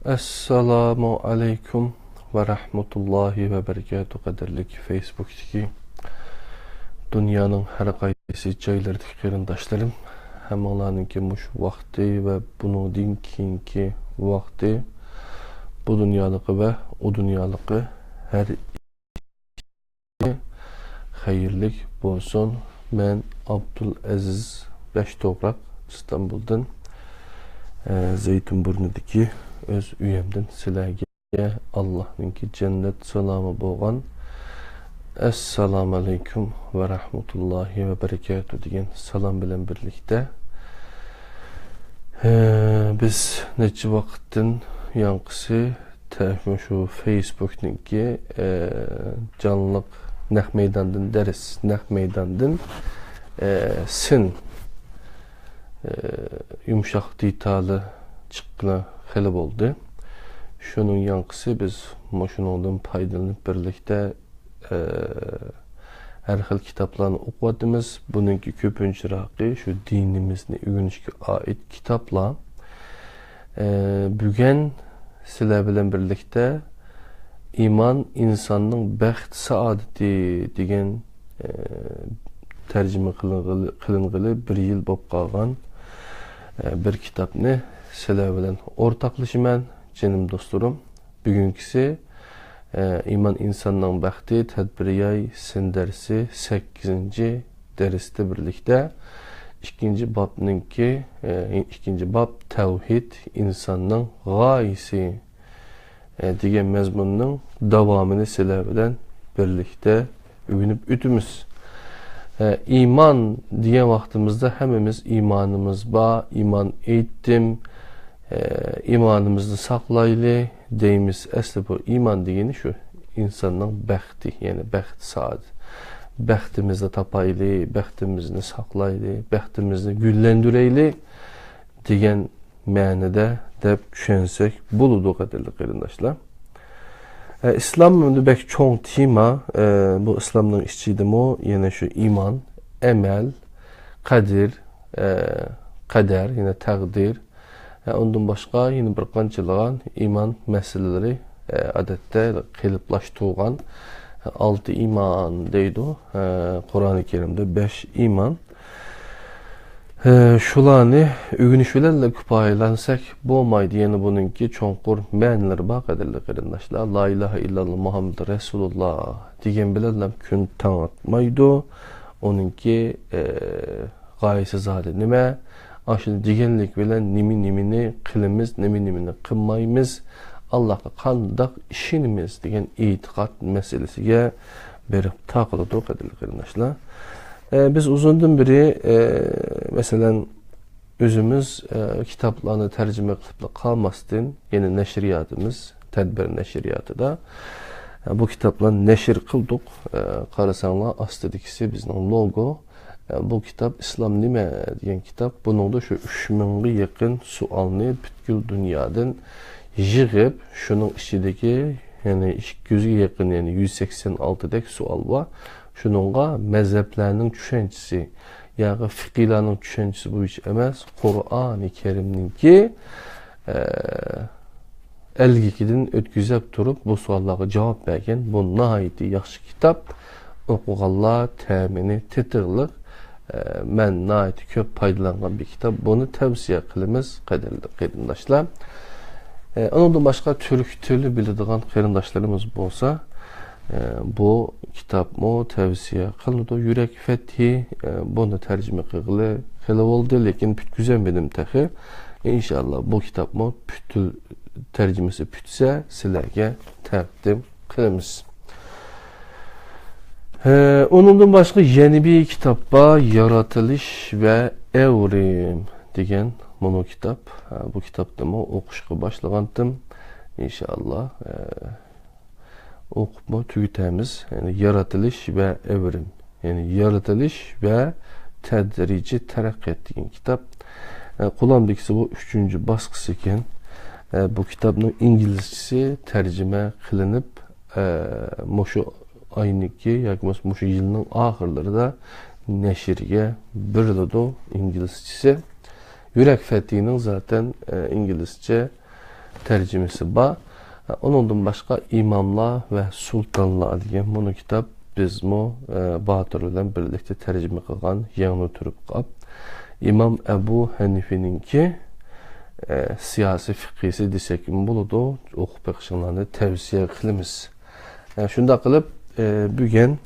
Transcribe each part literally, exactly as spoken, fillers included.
ئەسسالامۇ ئەلەيكۇم ۋە رەھمەتۇللاھى ۋە بەرىكاتۇھ، قەدىرلىك فېيسبۇكتىكى دۇنيانىڭ ھەر قايسى جايلىرىدىكى قېرىنداشلىرىم، ھەممىڭلارنىڭكى مۇشۇ ۋاقتى ۋە بۇنىڭدىن كېيىنكى ۋاقتى، بۇ دۇنيالىقى ۋە ئۇ دۇنيالىقى ھەر خەيرلىك بولسۇن. مەن ئابدۇلئەزىز بەشتوغراق ئىستانبۇلدىن، ئە، زەيتۇنبۇرنىدىكى ئۆز ئۆيۈمدىن سىلەرگە ئاللاھنىڭكى جەننەت سالامى بولغان ئەسسالامۇ ئەلەيكۇم ۋە رەھمەتۇللاھى ۋە بەرىكاتۇھ دېگەن سالام بىلەن بىرلىكتە، ئە، بىز نەچچە ۋاقىتتىن يانقىسى تە-، شۇ فېيسبۇكنىڭكى، ئە، جانلىق نەق مەيداندىن دەرس، نەق مەيداندىن، ئە، سىن، ئە، يۇمشاق دېتالى چىققىلى خېلى بولدى. شۇنىڭ يانقىسى بىز مۇشۇنىڭدىن پايدىلىنىپ بىرلىكتە، ئە، ھەر خىل كىتابلارنى ئوقۇۋاتىمىز. بۇنىڭكى كۆپىنچىراقى شۇ دىنىمىزنى ئۆگىنىشكە ئائىت كىتابلار. ئە، بۈگۈن سىلەر بىلەن بىرلىكتە ئىمان ئىنساننىڭ بەخت سائادىتى دېگەن، ئە، تەرجىمە قىلىنغىلى، قىلىنغىلى بىر يىل بولۇپ قالغان، ئە، بىر كىتابنى سىلەر بىلەن ئورتاقلىشىمەن، جېنىم دوستلىرىم. بۈگۈنكىسى، ئە، ئىمان ئىنساننىڭ بەختى، تەدبىر ياي سىن دەرسى، سەككىزىنچى دەرستە بىرلىكتە. ئىككىنچى بابنىڭكى، ئە، ئىككىنچى باب تەۋھىد ئىنساننىڭ غايىسى، ئە، دېگەن مەزمۇننىڭ داۋامىنى سىلەر بىلەن بىرلىكتە ئۆگىنىپ ئۆتىمىز. ئە، ئىمان دېگەن ۋاقتىمىزدا ھەممىمىز ئىمانىمىز بار، ئىمان ئېيتتىم، ئە، ئىمانىمىزنى ساقلايلى دەيمىز. ئەسلى بۇ ئىمان دېگىنى شۇ ئىنساننىڭ بەختى، يەنى بەخت سائادەت. بەختىمىزنى تاپايلى، بەختىمىزنى ساقلايلى، بەختىمىزنى گۈللەندۈرەيلى دېگەن مەنىدە دەپ چۈشەنسەك بولىدۇ، قەدىرلىك قېرىنداشلار. ئە، ئىسلام ئەمدى بەك چوڭ تېما. ئە، بۇ ئىسلامنىڭ ئىچىدىمۇ يەنە شۇ ئىمان، ئەمەل، قەدىر، ئە، قەدەر، يەنە تەقدىر، ئە، ئۇندىن باشقا يەنە بىر قانچىلىغان ئىمان مەسىلىلىرى، ئە، ئادەتتە قېلىپلاشتۇرغان، ئە، ئالتە ئىمان دەيدۇ، ئە، قۇرئانى كەرىمدە بەش ئىمان. ئە، شۇلارنى ئۆگىنىش بىلەنلا كۇپايىلەنسەك بولمايدۇ. يەنە بۇنىڭكى چوڭقۇر مەنىلىرى بار، قەدىرلىك قېرىنداشلار. لا ئىلاھە ئىللاللا مۇھەممەد رەسۇلۇللا دېگەن بىلەنلا كۈن تاڭاتمايدۇ. ئۇنىڭكى، ئە، غايىسى زادى نېمە؟ ئاشۇنى دېگەنلىك بىلەن نېمە نېمىنى قىلىمىز، نېمە نېمىنى قىلمايمىز، ئاللاھقا قانداق ئىشىنىمىز دېگەن ئېتىقاد مەسىلىسىگە بېرىپ تاقىلىدۇ، قەدىرلىك قېرىنداشلار. ئە، بىز ئۇزۇندىن بېرى، ئە، مەسىلەن، ئۆزىمىز، ئە، كىتابلارنى تەرجىمە قىلىپلا قالماستىن، يەنە نەشرىياتىمىز، تەدبىر نەشرىياتىدا، ئە، بۇ كىتابلارنى نەشر قىلدۇق. ئە، قارىساڭلار، ئاستىدىكىسى بىزنىڭ لوگو. ئە، بۇ كىتاب ئىسلام نېمە دېگەن كىتاب. بۇنىڭدا شۇ ئۈچ مىڭغا يېقىن سوئالنى پۈتكۈل دۇنيادىن يىغىپ، شۇنىڭ ئىچىدىكى، يەنى ئىككى يۈزگە يېقىن، يەنى يۈز سەكسەن ئالتىدەك سوئال بار. شۇنىڭغا مەزھەپلەرنىڭ چۈشەنچىسى، ياكى فىقىھلارنىڭ چۈشەنچىسى بويىچە ئەمەس، قۇرئانى كەرىمنىڭكى، ئە، ئەلگىكىدىن ئۆتكۈزۈپ تۇرۇپ، بۇ سوئاللارغا جاۋاب بەرگەن. بۇ ناھايىتى ياخشى كىتاب. ئوقۇغانلار تەمىنى تېتىغلىق. ئە، مەن ناھايىتى كۆپ پايدىلانغان بىر كىتاب. بۇنى تەۋسىيە قىلىمىز، قەدىرلىك قېرىنداشلار. ئە، ئۇنىڭدىن باشقا تۈرك تىلى بىلىدىغان قېرىنداشلىرىمىز بولسا، ئە، بۇ كىتابمۇ تەۋسىيە قىلىنىدۇ. يۈرەك فەتھى، ئە، بۇنى تەرجىمە قىلغىلى خېلى بولدى، لېكىن پۈتكۈزەلمىدىم تېخى. ئىنشاللا بۇ كىتابمۇ پۈتۈل-، تەرجىمىسى پۈتسە، سىلەرگە تەقدىم قىلىمىز. ھە، ئۇنىڭدىن باشقا يەنە بىر كىتاب بار، يارىتىلىش ۋە ئەۋرىم دېگەن مۇنۇ كىتاب. ھە، بۇ كىتابنىمۇ ئوقۇشقا باشلىغانتىم. ئىنشاللا، ھە، ئوقۇپمۇ تۈگىتەمىز. يەنى يارىتىلىش ۋە ئەۋرىم. يەنى يارىتىلىش ۋە تەدرىجىي تەرەققىيات دېگەن كىتاب. ئە، قولۇمدىكىسى بۇ ئۈچىنچى باسقۇچ ئىكەن. ئە، بۇ كىتابنىڭ ئىنگلىزچىسى تەرجىمە قىلىنىپ، ئە، مۇشۇ ئاينىڭكى ياكى بولمىسا مۇشۇ يىلنىڭ ئاخىرلىرىدا نەشرگە بېرىلىدۇ ئىنگلىزچىسى. يۈرەك فەتھىنىڭ زاتەن، ئە، ئىنگلىزچە تەرجىمىسى بار. ئۇنىڭدىن باشقا ئىماملار ۋە سۇلتانلار دېگەن مۇنۇ كىتاب بىزمۇ، ئە، باتۇر بىلەن بىرلىكتە تەرجىمە قىلغان يەڭنۇ تۈرۈپ قاپ. ئىمام ئەبۇ ھەنىفىنىڭكى، ئە، سىياسىي فىقھىسى دېسەكمۇ بولىدۇ. ئوقۇپ بېقىشىڭلارنى تەۋسىيە قىلىمىز. ئە، شۇنداق قىلىپ، ئە، بۈگۈن،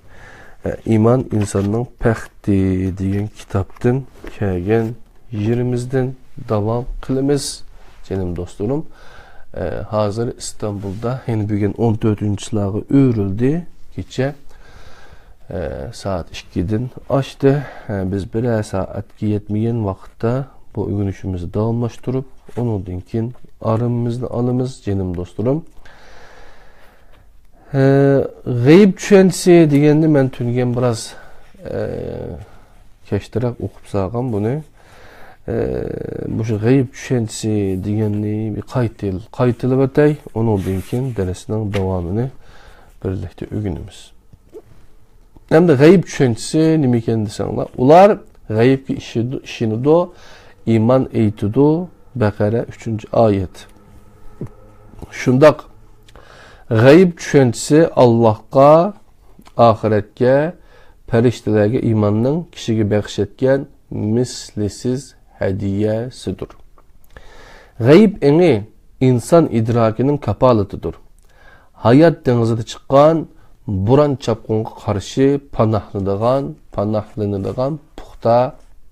ئە، ئىمان ئىنساننىڭ پەختى دېگەن كىتابتىن كەلگەن يېرىمىزدىن داۋام قىلىمىز، جېنىم دوستلىرىم. ئە، ھازىر ئىستانبۇلدا يەنە بۈگۈن ئون تۆتىنچى چىسلاغا ئۆرۈلدى. كېچە، ئە، سائەت ئىككىدىن ئاشتى. ئە، بىز بىرەر سائەتكە يەتمىگەن ۋاقىتتا بۇ ئۆگىنىشىمىزنى داۋاملاشتۇرۇپ، ئۇنىڭدىن كېيىن ئارامىمىزنى ئالىمىز، جېنىم دوستلىرىم. ئە، غەيىب چۈشەنچىسى دېگەننى مەن تۈنۈگۈن بىراز، ئە، كەچتىرەك ئوقۇپ سالغان بۇنى. ئە، مۇشۇ غەيىب چۈشەنچىسى دېگەننى بىر قايتىل-، قايتىلىۋېتەي، ئۇنىڭدىن كېيىن دەرسنىڭ داۋامىنى بىرلىكتە ئۆگىنىمىز. ئەمدى غەيىب چۈشەنچىسى نېمىكەن دېسەڭلار، ئۇلار غەيىبكە ئىشىدۇ-، ئىشىنىدۇ، ئىمان ئېيتىدۇ. بەقەرە، ئۈچىنچى ئايەت. شۇنداق، غەيىب چۈشەنچىسى ئاللاھقا، ئاخىرەتكە، پەرىشتىلەرگە ئىماننىڭ كىشىگە بەخش ئەتكەن مىسلىسىز ھەدىيەسىدۇر. غەيىب ئېڭى ئىنسان ئىدراكىنىڭ كاپالىتىدۇر. ھايات دېڭىزىدا چىققان بوران-چاپقۇنغا قارشى پاناھلىنىدىغان، پاناھلىنىدىغان پۇختا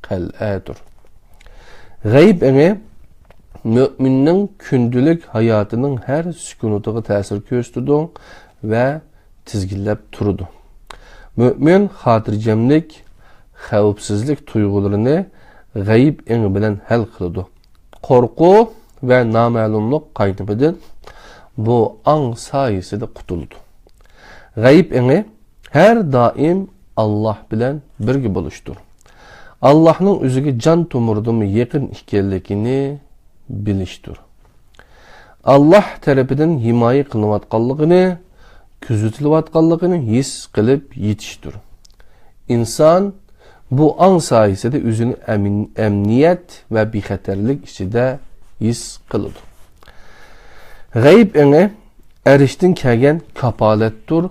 قەلئەدۇر. غەيىب ئېڭى مۆمىننىڭ كۈندىلىك ھاياتىنىڭ ھەر سېكۇنتىغا تەسىر كۆرسىتىدۇ ۋە تىزگىنلەپ تۇرىدۇ. مۆمىن خاتىرجەملىك، خەۋپسىزلىك تۇيغۇلىرىنى غەيىب ئېڭى بىلەن ھەل قىلىدۇ. قورقۇ ۋە نامەلۇملۇق قاينىمىدىن بۇ ئاڭ سايىسىدە قۇتۇلىدۇ. غەيىب ئېڭى ھەر دائىم ئاللاھ بىلەن بىرگە بولۇشتۇر. ئاللاھنىڭ ئۆزىگە جان تومۇردىنمۇ يېقىن ئىكەنلىكىنى بىلىشتۇر. ئاللاھ تەرىپىدىن ھىمايە قىلىنىۋاتقانلىقىنى، كۆزىتىلىۋاتقانلىقىنى ھېس قىلىپ يېتىشتۇر. ئىنسان بۇ ئاڭ سايىسىدە ئۆزىنى ئەمىن-، ئەمنىيەت ۋە بىخەتەرلىك ئىچىدە ھېس قىلىدۇ. غەيىب ئېڭى ئەرشتىن كەلگەن كاپالەتتۇر.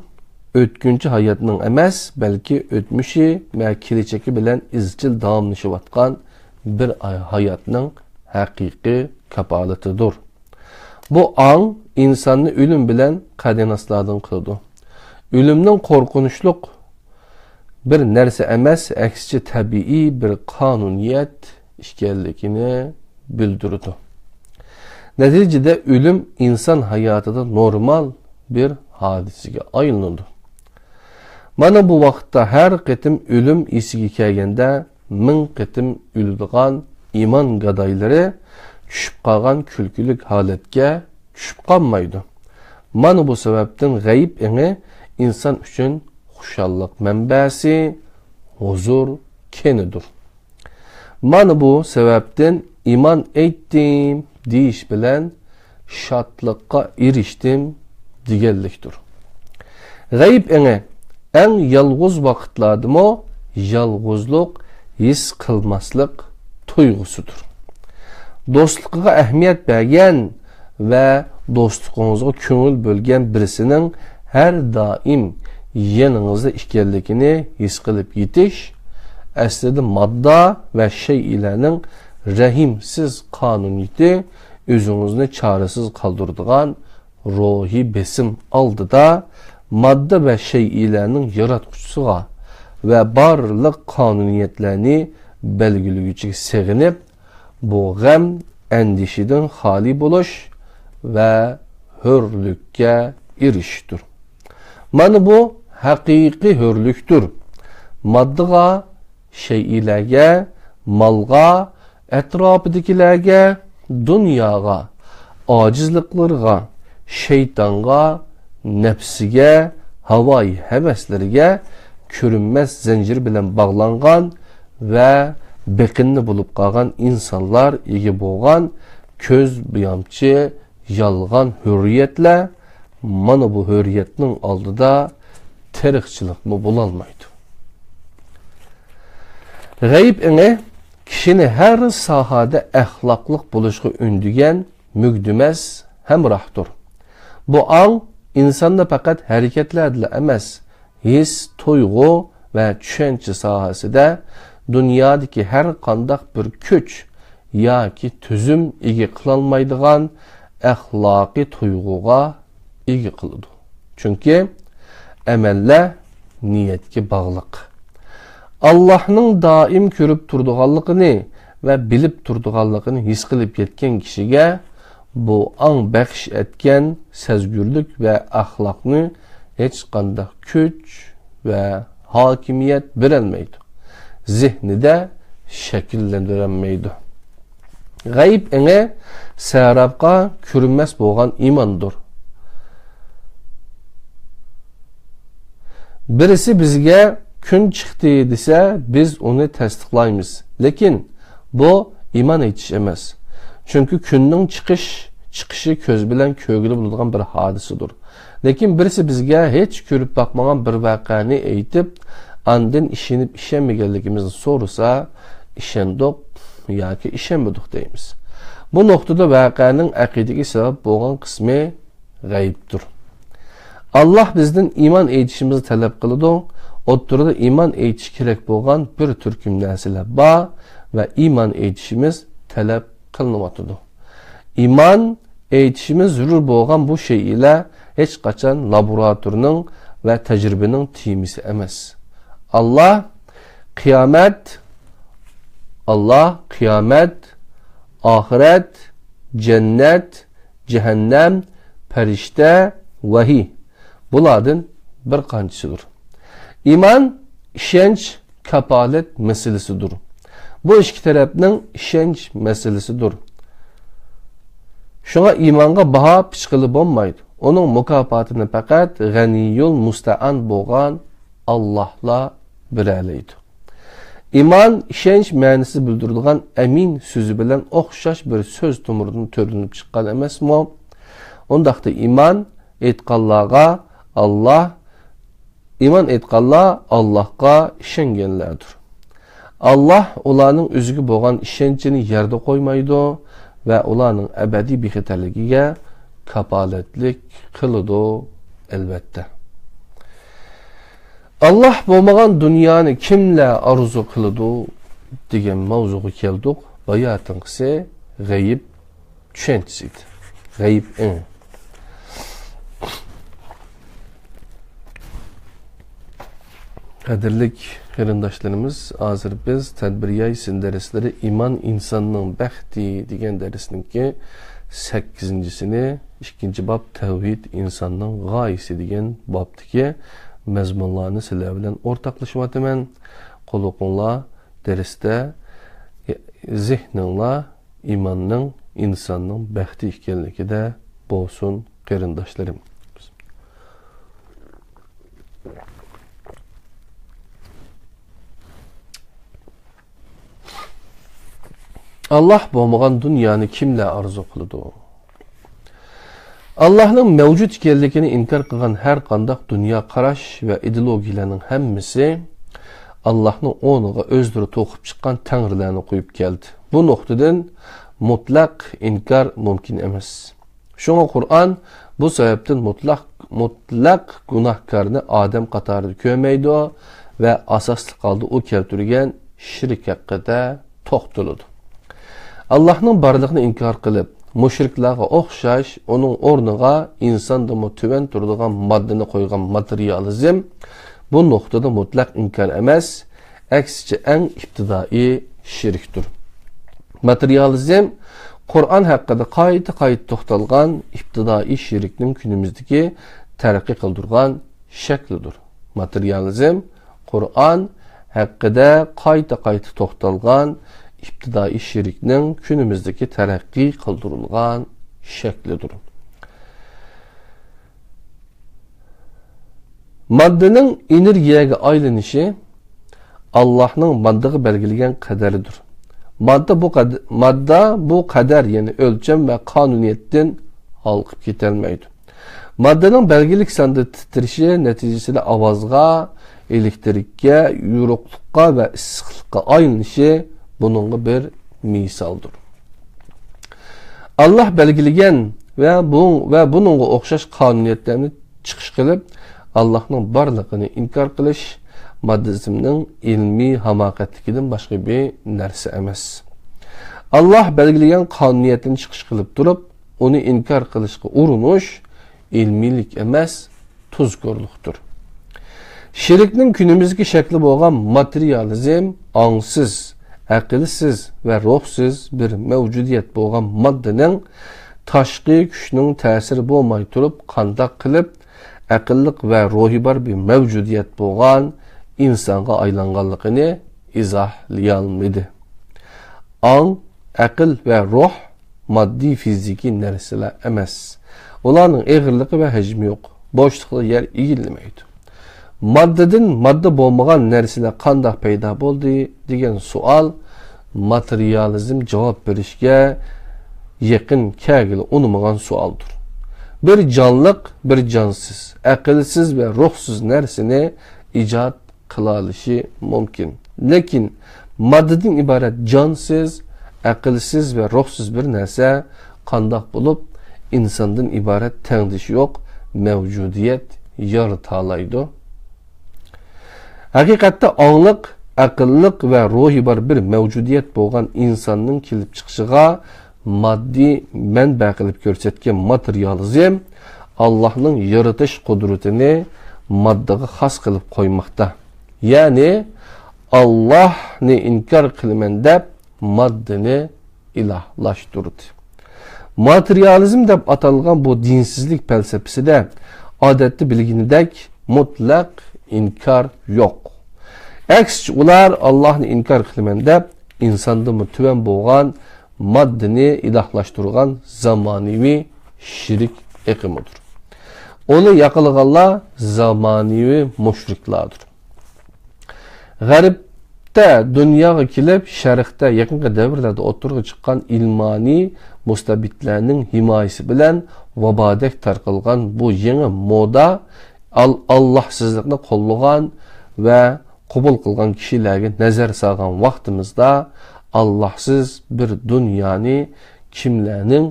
ئۆتكۈنچى ھاياتنىڭ ئەمەس، بەلكى ئۆتمۈشى ۋە كېلىچىكى بىلەن ئىزچىل داۋاملىشىۋاتقان بىر ھاياتنىڭ ھەقىقىي كاپالىتىدۇر. بۇ ئاڭ ئىنساننى ئۆلۈم بىلەن قەدىناسلاردىن قىلىدۇ. ئۆلۈمنىڭ قورقۇنچلۇق بىر نەرسە ئەمەس، ئەكسىچە تەبىئىي بىر قانۇنىيەت ئىكەنلىكىنى بىلدۈرىدۇ. نەتىجىدە ئۆلۈم ئىنسان ھاياتىدا نورمال بىر ھادىسىگە ئايلىنىدۇ. مانا بۇ ۋاقىتتا ھەر قېتىم ئۆلۈم ئېسىگە كەلگەندە، مىڭ قېتىم ئۆلىدىغان ئىمان گادايلىرى چۈشۈپ قالغان كۈلكىلىك ھالەتكە چۈشۈپ قالمايدۇ. مانا بۇ سەۋەبتىن غەيىب ئېڭى ئىنسان ئۈچۈن خۇشاللىق مەنبەسى، ھۇزۇر كېنىدۇر. مانا بۇ سەۋەبتىن ئىمان ئېيتتىم دېيىش بىلەن شادلىققا ئېرىشتىم دېگەنلىكتۇر. غەيىب ئېڭى ئەڭ يالغۇز ۋاقىتلاردىمۇ يالغۇزلۇق ھېس قىلماسلىق تۇيغۇسىدۇر. دوستلۇقىغا ئەھمىيەت بەرگەن ۋە دوستلۇقىڭىزغا كۆڭۈل بۆلگەن بىرسىنىڭ ھەر دائىم يېنىڭىزدا ئىكەنلىكىنى ھېس قىلىپ يېتىش، ئەسلىدە ماددا ۋە شەيئىلەرنىڭ رەھىمسىز قانۇنىيىتى ئۆزىڭىزنى چارىسىز قالدۇرىدىغان روھىي بېسىم ئالدىدا ماددا ۋە شەيئىلەرنىڭ ياراتقۇچىسىغا ۋە بارلىق قانۇنىيەتلەرنى بەلگىلىگۈچىگە سېغىنىپ، بۇ غەم، ئەندىشىدىن خالىي بولۇش ۋە ھۆرلۈككە ئېرىشىشتۇر. مانا بۇ ھەقىقىي ھۆرلۈكتۇر. ماددىغا، شەيئىلەرگە، مالغا، ئەتراپىدىكىلەرگە، دۇنياغا، ئاجىزلىقلىرىغا، شەيتانغا، نەپسىگە، ھاۋايى ھەۋەسلىرىگە كۆرۈنمەس زەنجىر بىلەن باغلانغان ۋە بېقىندى بولۇپ قالغان ئىنسانلار ئىگە بولغان كۆز بويامچى يالغان ھۆرىيەتلەر، مانا بۇ ھۆرىيەتنىڭ ئالدىدا تېرىقچىلىقمۇ بولالمايدۇ. غەيىب ئېڭى كىشىنى ھەر ساھەدە ئەخلاقلىق بولۇشقا ئۈندىگەن مۈگدىمەس ھەمراھدۇر. بۇ ئاڭ ئىنساندا پەقەت ھەرىكەتلەردىلا ئەمەس، ھېس، تۇيغۇ ۋە چۈشەنچە ساھەسىدە دۇنيادىكى ھەر قانداق بىر كۈچ ياكى تۈزۈم ئىگە قىلالمايدىغان ئەخلاقىي تۇيغۇغا ئىگە قىلىدۇ. چۈنكى ئەمەللەر نىيەتكە باغلىق. ئاللاھنىڭ دائىم كۆرۈپ تۇرىدىغانلىقىنى ۋە بىلىپ تۇرىدىغانلىقىنى ھېس قىلىپ يەتكەن كىشىگە بۇ ئاڭ بەخش ئەتكەن سەزگۈرلۈك ۋە ئەخلاقنى ھېچقانداق كۈچ ۋە ھاكىمىيەت بېرەلمەيدۇ. زېھنىدە شەكىللەندۈرەلمەيدۇ. غەيىب ئېڭى سەھراپقا كۆرۈنمەس بولغان ئىماندۇر. بىرسى بىزگە «كۈن چىقتى» دېسە، بىز ئۇنى تەستىقلايمىز. لېكىن بۇ ئىمان ئېيتىش ئەمەس. چۈنكى كۈننىڭ چىقىش، چىقىشى كۆز بىلەن كۆرگىلى بولىدىغان بىر ھادىسىدۇر. لېكىن بىرسى بىزگە ھېچ كۆرۈپ باقمىغان بىر ۋەقەنى ئېيتىپ، ئاندىن ئىشىنىپ ئىشەنمىگەنلىكىمىزنى سورىسا، ئىشەندۇق ياكى ئىشەنمىدۇق دەيمىز. بۇ نۇقتىدا ۋەقەنىڭ ئەقىدىگە سەۋەب بولغان قىسمى غەيىبتۇر. ئاللاھ بىزدىن ئىمان ئېيتىشىمىزنى تەلەپ قىلىدۇ. ئوتتۇرىدا ئىمان ئېيتىش كېرەك بولغان بىر تۈركۈم نەرسىلەر بار ۋە ئىمان ئېيتىشىمىز تەلەپ قىلىنىۋاتىدۇ. ئىمان ئېيتىشىمىز زۆرۈر بولغان بۇ شەيئىلەر ھېچقاچان لابوراتورنىڭ ۋە تەجرىبىنىڭ تېمىسى ئەمەس. ئاللاھ، قىيامەت، ئاللاھ، قىيامەت، ئاخىرەت، جەننەت، جەھەننەم، پەرىشتە، ۋەھىي، بۇلاردىن بىر قانچىسىدۇر. ئىمان، ئىشەنچ، كاپالەت مەسىلىسىدۇر. بۇ ئىككى تەرەپنىڭ ئىشەنچ مەسىلىسىدۇر. شۇڭا ئىمانغا باھا پىچقىلى بولمايدۇ. ئۇنىڭ مۇكاپاتىنى پەقەت غەنىيۇل مۇستەئان بولغان ئاللاھلا بېرەلەيدۇ. ئىمان، ئىشەنچ مەنىسى بىلدۈرىدىغان ئەمىن سۆزى بىلەن ئوخشاش بىر سۆز تومۇرىدىن تۆرىلىنىپ چىققان ئەمەسمۇ؟ ئۇنداقتا ئىمان ئېيتقانلارغا ئاللاھ، ئىمان ئېيتقانلار ئاللاھقا ئىشەنگەنلەردۇر. ئاللاھ ئۇلارنىڭ ئۆزىگە بولغان ئىشەنچىنى يەردە قويمايدۇ ۋە ئۇلارنىڭ ئەبەدىي بىخەتەرلىكىگە كاپالەتلىك قىلىدۇ، ئەلۋەتتە. «ئاللاھ بولمىغان دۇنيانى كىملەر ئارزۇ قىلىدۇ؟» دېگەن ماۋزۇغا كەلدۇق. باياتىنقىسى غەيىب چۈشەنچىسى ئىدى. غەيىب ئېڭى. قەدىرلىك قېرىنداشلىرىمىز، ھازىر بىز تەدبىر يايسىن دەرسلىرى، ئىمان ئىنساننىڭ بەختى دېگەن دەرسنىڭكى سەككىزىنچىسىنى، ئىككىنچى باب، تەۋھىد ئىنساننىڭ غايىسى دېگەن بابتىكى مەزمۇنلارنى سىلەر بىلەن ئورتاقلىشىۋاتىمەن. قۇلىقىڭلار دەرستە زېھنىڭلار ئىماننىڭ ئىنساننىڭ بەختى ئىكەنلىكىدە بولسۇن، قېرىنداشلىرىم. ئاللاھ بولمىغان دۇنيانى كىملەر ئارزۇ قىلىدۇ؟ ئاللاھنىڭ مەۋجۇت ئىكەنلىكىنى ئىنكار قىلغان ھەر قانداق دۇنيا قاراش ۋە ئىدېئولوگىيىلەرنىڭ ھەممىسى ئاللاھنىڭ ئورنىغا ئۆزلىرى توقۇپ چىققان تەڭرىلەرنى قويۇپ كەلدى. بۇ نۇقتىدىن مۇتلەق ئىنكار مۇمكىن ئەمەس. شۇڭا قۇرئان بۇ سەۋەبتىن مۇتلەق، مۇتلەق گۇناھكارنى ئادەم قاتارىدا كۆرمەيدۇ ۋە ئاساسلىق ھالدا ئۇ كەلتۈرگەن شىرك ھەققىدە توختىلىدۇ. ئاللاھنىڭ بارلىقىنى ئىنكار قىلىپ، مۇشرىكلارغا ئوخشاش ئۇنىڭ ئورنىغا ئىنساندىنمۇ تۆۋەن تۇرىدىغان ماددىنى قويغان ماتېرىيالىزم بۇ نۇقتىدا مۇتلەق ئىنكار ئەمەس، ئەكسىچە ئەڭ ئىپتىدائىي شىركتۇر. ماتېرىيالىزم قۇرئان ھەققىدە قايتا-قايتا توختالغان ئىپتىدائىي شىركنىڭ كۈنىمىزدىكى تەرەققىي قىلدۇرغان شەكلىدۇر. ماتېرىيالىزم قۇرئان ھەققىدە قايتا-قايتا توختالغان ئىپتىدائىي شىركنىڭ كۈنىمىزدىكى تەرەققىي قىلدۇرۇلغان شەكلىدۇر. ماددىنىڭ ئېنېرگىيەگە ئايلىنىشى ئاللاھنىڭ ماددىغا بەلگىلىگەن قەدىرىدۇر. ماددا بۇ قەد-، ماددا بۇ قەدەر، يەنى ئۆلچەم ۋە قانۇنىيەتتىن ھالقىپ كېتەلمەيدۇ. ماددىنىڭ بەلگىلىك ساندا تىترىشى نەتىجىسىدە ئاۋازغا، ئېلېكتىرىككە، يورۇقلۇققا ۋە ئىسسىقلىققا ئايلىنىشى بۇنىڭغا بىر مىسالدۇر. ئاللاھ بەلگىلىگەن ۋە بۇ، ۋە بۇنىڭغا ئوخشاش قانۇنىيەتلەرنى چىقىش قىلىپ، ئاللاھنىڭ بارلىقىنى ئىنكار قىلىش ماددىزمنىڭ ئىلمىي ھاماقەتلىكىدىن باشقا بىر نەرسە ئەمەس. ئاللاھ بەلگىلىگەن قانۇنىيەتلەرنى چىقىش قىلىپ تۇرۇپ، ئۇنى ئىنكار قىلىشقا ئۇرۇنۇش ئىلمىيلىك ئەمەس، تۇزكورلۇقتۇر. شىركنىڭ كۈنىمىزدىكى شەكلى بولغان ماتېرىيالىزم ئاڭسىز، ئەقىلسىز ۋە روھسىز بىر مەۋجۇدىيەت بولغان ماددىنىڭ تاشقى كۈچنىڭ تەسىرى بولماي تۇرۇپ قانداق قىلىپ ئەقىللىق ۋە روھى بار بىر مەۋجۇدىيەت بولغان ئىنسانغا ئايلانغانلىقىنى ئىزاھلىيالمىدى. ئاڭ، ئەقىل ۋە روھ ماددىي فىزىكىي نەرسىلەر ئەمەس. ئۇلارنىڭ ئېغىرلىقى ۋە ھەجمى يوق. بوشلۇقتا يەر ئىگىلىمەيدۇ. ماددىدىن ماددا بولمىغان نەرسىلەر قانداق پەيدا بولدى دېگەن سوئال ماتېرىيالىزم جاۋاب بېرىشكە يېقىن كەلگىلى ئۇنىمىغان سوئالدۇر. بىر جانلىق، بىر جانسىز، ئەقىلسىز ۋە روھسىز نەرسىنى ئىجاد قىلالىشى مۇمكىن. لېكىن ماددىدىن ئىبارەت جانسىز، ئەقىلسىز ۋە روھسىز بىر نەرسە قانداق بولۇپ، ئىنساندىن ئىبارەت تەڭدىشى يوق مەۋجۇدىيەت يارىتالايدۇ؟ ھەقىقەتتە ئاڭلىق، ئەقىللىق ۋە روھى بار بىر مەۋجۇدىيەت بولغان ئىنساننىڭ كېلىپ چىقىشىغا ماددىي مەنبە قىلىپ كۆرسەتكەن ماتېرىيالىزم ئاللاھنىڭ يارىتىش قۇدرىتىنى ماددىغا خاس قىلىپ قويماقتا. يەنى، ئاللاھنى ئىنكار قىلىمەن دەپ، ماددىنى ئىلاھلاشتۇردى. ماتېرىيالىزم دەپ ئاتالغان بۇ دىنسىزلىك پەلسەپىسىدە، ئادەتتە بىلگىنىدەك، مۇتلەق ئىنكار يوق. ئەكسىچە، ئۇلار ئاللاھنى ئىنكار قىلىمەن دەپ، ئىنساندىنمۇ تۆۋەن بولغان ماددىنى ئىلاھلاشتۇرغان زامانىۋى شىرك ئېقىمىدۇر. ئۇنى ياقلىغانلار زامانىۋى مۇشرىكلاردۇر. غەربتە دۇنياغا كېلىپ، شەرقتە يېقىنقى دەۋرلەردە ئوتتۇرىغا چىققان ئىلمانىي مۇستەبىتلەرنىڭ ھىمايىسى بىلەن ۋابادەك تارقالغان بۇ يېڭى مودا ئال-، ئاللاھسىزلىقنى قوللىغان ۋە قوبۇل قىلغان كىشىلەرگە نەزەر سالغان ۋاقتىمىزدا، ئاللاھسىز بىر دۇنيانى كىملەرنىڭ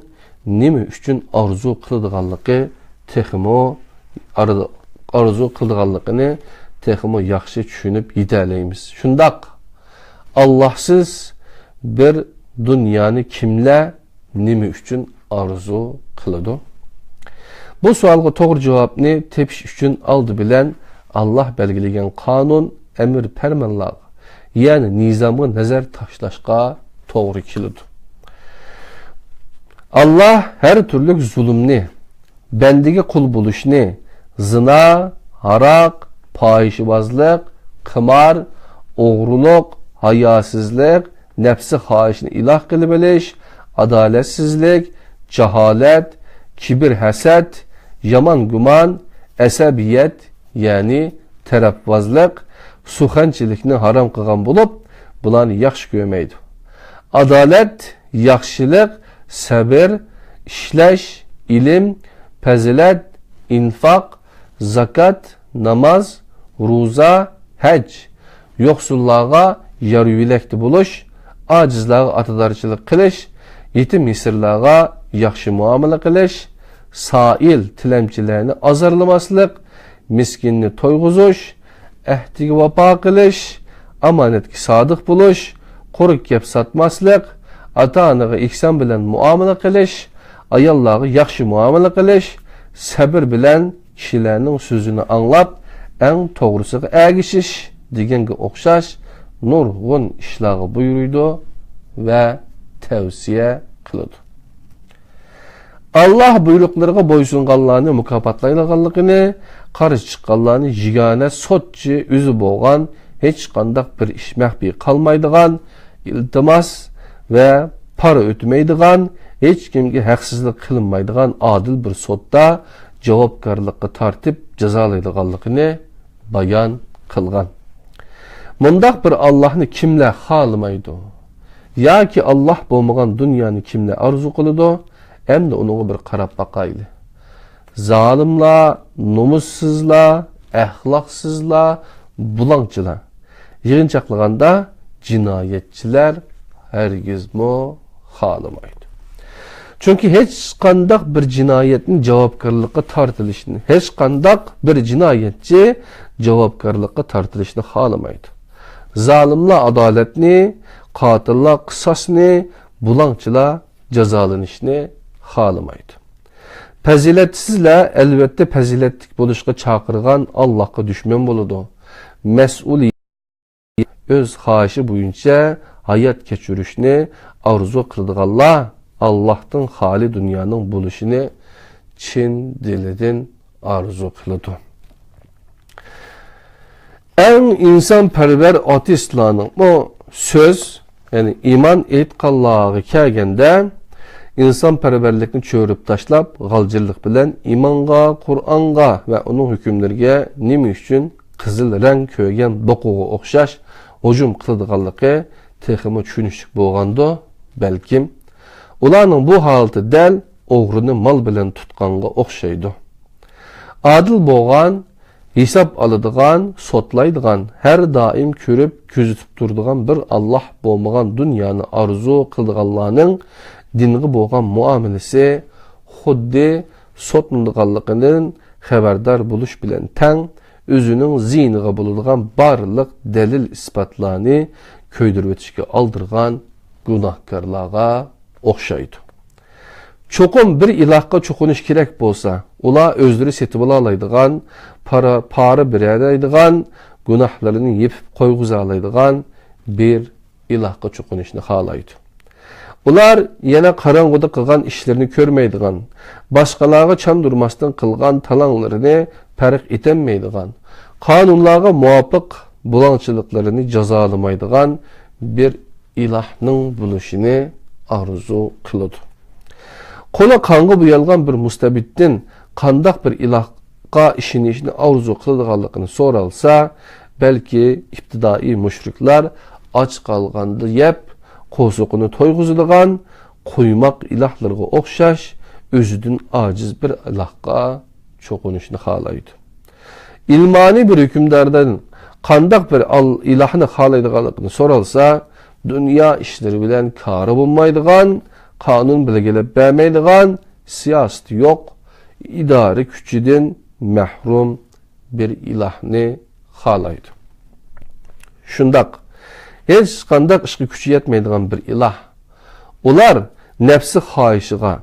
نېمە ئۈچۈن ئارزۇ قىلىدىغانلىقى تېخىمۇ، ئار-، ئارزۇ قىلىدىغانلىقىنى تېخىمۇ ياخشى چۈشىنىپ يېتەلەيمىز. شۇنداق، ئاللاھسىز بىر دۇنيانى كىملەر نېمە ئۈچۈن ئارزۇ قىلىدۇ؟ بۇ سوئالغا توغرا جاۋابنى تېپىش ئۈچۈن ئالدى بىلەن ئاللاھ بەلگىلىگەن قانۇن، ئەمىر پەرمانلارغا، يەنى نىزامغا نەزەر تاشلاشقا توغرا كېلىدۇ. ئاللاھ ھەر تۈرلۈك زۇلۇمنى، بەندىگە قۇل بولۇشنى، زىنا، ھاراق، پاھىشىۋازلىق، قىمار، ئوغرىلىق، ھاياسىزلىق، نەپسى خاھىشىنى ئىلاھ قىلىۋېلىش، ئادالەتسىزلىك، جاھالەت، كىبىر، ھەسەت، يامان گۇمان، ئەسەبىيەت، يەنى تەرەپۋازلىق، سۇخەنچىلىكنى ھارام قىلغان بولۇپ، بۇلارنى ياخشى كۆرمەيدۇ. ئادالەت، ياخشىلىق، سەبر، ئىشلەش، ئىلىم، پەزىلەت، ئىنفاق، زاكات، ناماز، روزا، ھەج، يوقسۇللارغا يار-يۆلەكتە بولۇش، ئاجىزلارغا ئاتىدارچىلىق قىلىش، يېتىم-يېسىرلارغا ياخشى مۇئامىلە قىلىش، سائىل، تىلەمچىلەرنى ئازارلىماسلىق، مىسكىننى تويغۇزۇش، ئەھدىگە ۋاپا قىلىش، ئامانەتكە سادىق بولۇش، قۇرۇق گەپ ساتماسلىق، ئاتا-ئانىغا ئېھسان بىلەن مۇئامىلە قىلىش، ئاياللارغا ياخشى مۇئامىلە قىلىش، سەبر بىلەن كىشىلەرنىڭ سۆزىنى ئاڭلاپ، ئەڭ توغرىسىغا ئەگىشىش دېگەنگە ئوخشاش نۇرغۇن ئىشلارغا بۇيرۇيدۇ ۋە تەۋسىيە قىلىدۇ. ئاللاھ بۇيرۇقلىرىغا بويسۇنغانلارنى مۇكاپاتلايدىغانلىقىنى، قارشى چىققانلارنى يېگانە سوتچى ئۆزى بولغان، ھېچقانداق بىر ئىش مەخپىي قالمايدىغان، ئىلتىماس ۋە پارا ئۆتمەيدىغان، ھېچكىمگە ھەقسىزلىق قىلىنمايدىغان ئادىل بىر سوتتا جاۋابكارلىققا تارتىپ جازالايدىغانلىقىنى بايان قىلغان. مۇنداق بىر ئاللاھنى كىملەر خالىمايدۇ؟ ياكى ئاللاھ بولمىغان دۇنيانى كىملەر ئارزۇ قىلىدۇ؟ ئەمدى ئۇنىڭغا بىر قاراپ باقايلى. زالىملار، نومۇسسىزلار، ئەخلاقسىزلار، بۇلاڭچىلار. يىغىنچاقلىغاندا جىنايەتچىلەر ھەرگىزمۇ خالىمايدۇ. چۈنكى ھېچقانداق بىر جىنايەتنى جاۋابكارلىققا تارتىلىشنى، ھېچقانداق بىر جىنايەتچى جاۋابكارلىققا تارتىلىشنى خالىمايدۇ. زالىملار ئادالەتنى، قاتىللار قىساسنى، بۇلاڭچىلار جازالىنىشنى خالىمايدۇ. پەزىلەتسىزلەر ئەلۋەتتە پەزىلەتلىك بولۇشقا چاقىرغان ئاللاھقا دۈشمەن بولىدۇ. مەسئۇل ئۆز خاھىشى بويىچە ھايات كەچۈرۈشنى ئارزۇ قىلىدىغانلار ئاللاھتىن خالىي دۇنيانىڭ بولۇشىنى چىن دىلىدىن ئارزۇ قىلىدۇ. ئەڭ ئىنسانپەرۋەر ئاتېئىستلارنىڭمۇ سۆز، يەنى ئىمان ئېيتقانلارغا كەلگەندە، ئىنسانپەرۋەرلىكنى چۆرۈپ تاشلاپ، غالجىرلىق بىلەن ئىمانغا، قۇرئانغا ۋە ئۇنىڭ ھۆكۈملىرىگە نېمە ئۈچۈن قىزىل رەڭ كۆرگەن دوقىغا ئوخشاش ھۇجۇم قىلىدىغانلىقى تېخىمۇ چۈشىنىشلىك بولغاندۇ، بەلكىم. ئۇلارنىڭ بۇ ھالىتى دەل ئوغرىنى مال بىلەن تۇتقانغا ئوخشايدۇ. ئادىل بولغان، ھېساب ئالىدىغان، سوتلايدىغان، ھەر دائىم كۆرۈپ، كۆزىتىپ تۇرىدىغان بىر ئاللاھ بولمىغان دۇنيانى ئارزۇ قىلىدىغانلارنىڭ دىنغا بولغان مۇئامىلىسى خۇددى سوتلىنىدىغانلىقىدىن خەۋەردار بولۇش بىلەن تەڭ، ئۆزىنىڭ زىيىنىغا بولىدىغان بارلىق دەلىل-ئىسپاتلارنى كۆيدۈرۈۋېتىشكە ئالدىرىغان گۇناھكارلارغا ئوخشايدۇ. چوقۇم بىر ئىلاھقا چوقۇنۇش كېرەك بولسا، ئۇلار ئۆزلىرى سېتىۋالالايدىغان، پارا، پارا بېرەلەيدىغان، گۇناھلىرىنى يېپىپ قويغۇزالايدىغان بىر ئىلاھقا چوقۇنۇشنى خالايدۇ. ئۇلار يەنە قاراڭغۇدا قىلغان ئىشلىرىنى كۆرمەيدىغان، باشقىلارغا چاندۇرماستىن قىلغان تالاڭلىرىنى پەرق ئېتەلمەيدىغان، قانۇنلارغا مۇۋاپىق بۇلاڭچىلىقلىرىنى جازالىمايدىغان بىر ئىلاھنىڭ بولۇشىنى ئارزۇ قىلىدۇ. قولى قانغا بويالغان بىر مۇستەبىتتىن قانداق بىر ئىلاھقا ئىشىنىشنى ئارزۇ قىلىدىغانلىقىنى سورالسا، بەلكى ئىپتىدائىي مۇشرىكلار ئاچ قالغاندا يەپ، قورسىقىنى تويغۇزىدىغان قۇيماق ئىلاھلىرىغا ئوخشاش ئۆزىدىن ئاجىز بىر ئىلاھقا چوقۇنۇشنى خالايدۇ. ئىلمانىي بىر ھۆكۈمداردىن قانداق بىر ئال-، ئىلاھنى خالايدىغانلىقىنى سورالسا، دۇنيا ئىشلىرى بىلەن كارى بولمايدىغان، قانۇن بەلگىلەپ بەرمەيدىغان، سىياسىتى يوق، ئىدارە كۈچىدىن مەھرۇم بىر ئىلاھنى خالايدۇ. شۇنداق، ھېچقانداق ئىشقا كۈچى يەتمەيدىغان بىر ئىلاھ. ئۇلار نەپسى خاھىشىغا،